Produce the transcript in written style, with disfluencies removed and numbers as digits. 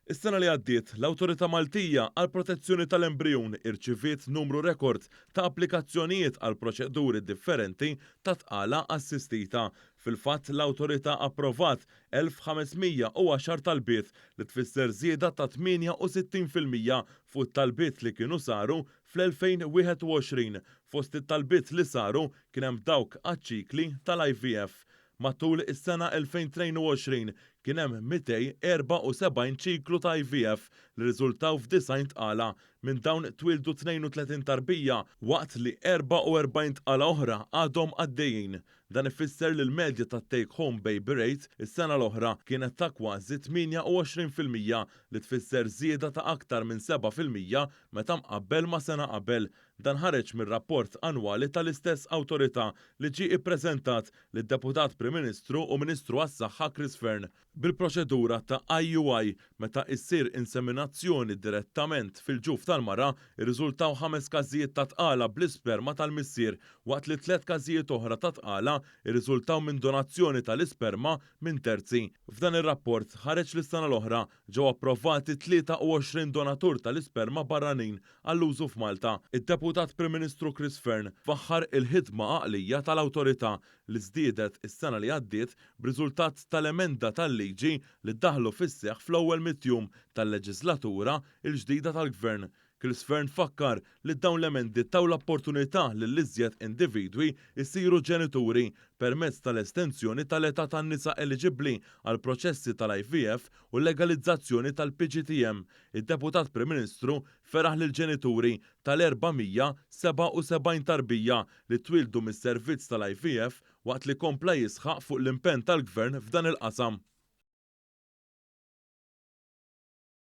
Is-sena li għaddiet, l-Awtorità Maltija għall-Protezzjoni tal-Embrijun irċiviet numru rekord ta' applikazzjonijiet għal proċeduri differenti ta' tqala assistita. Fil-fatt, l-Awtorità approvat 1,510 talbiet, li tfisser żieda ta' 68% fuq it-talbiet li kienu saru fl-2021. Fost it-talbiet li saru kien hemm dawk għaċ-ċikli tal-IVF. Matul is-sena 2022 kien hemm 274 ċiklu ta' IVF li rriżultaw f'90 tqala. Minn dawn twieldu 32 tarbija waqt li 44 tqala oħra għadhom għaddejjin. Dan ifisser li l-medja tat-take home baby rate is-sena l-oħra kienet ta' kważi 28% li tfisser żieda ta' aktar minn 7% meta mqabbel ma' sena qabel. Dan ħareġ mir-rapport annwali tal-istess awtorità li ġie ippreżentat lid-Deputat Prim Ministru u Ministru għas-Saħħa Chris Fearne. Bil-proċedura ta' IUI, meta issir inseminazzjoni direttament fil-ġuf tal-mara, irriżultaw ħames każijiet ta' tqala bl-isperma tal-missier waqt li tliet każijiet oħra ta' tqala rriżultaw minn donazzjoni tal-isperma minn terzi. F'dan ir-rapport ħareġ li s-sena l-oħra ġew approvati 23 donatur tal-isperma barranin għall-użu f'Malta. Id-Deputat Prim Ministru Chris Fearne faħħar il-ħidma għaqlija tal-Awtorità li żdiedet is-sena li għaddiet b'riżultat tal-emenda tal-liġi li ddaħħlu fis-seħħ fl-ewwel mitjum tal-leġiżlatura l-ġdida tal-Gvern. Chris Fearne fakkar li dawn l-emendi taw l-opportunità lil iżjed individwi jsiru ġenituri permezz tal-estensjoni tal-età tan-nisa eliġibbli għall-proċessi tal-IVF u l-legalizzazzjoni tal-PGTM. Id-Deputat Prim Ministru feraħ lill-ġenituri tal-477 tarbija li twieldu mis-servizz tal-IVF waqt li kompla jisħaq fuq l-impenn tal-Gvern f'dan il-qasam.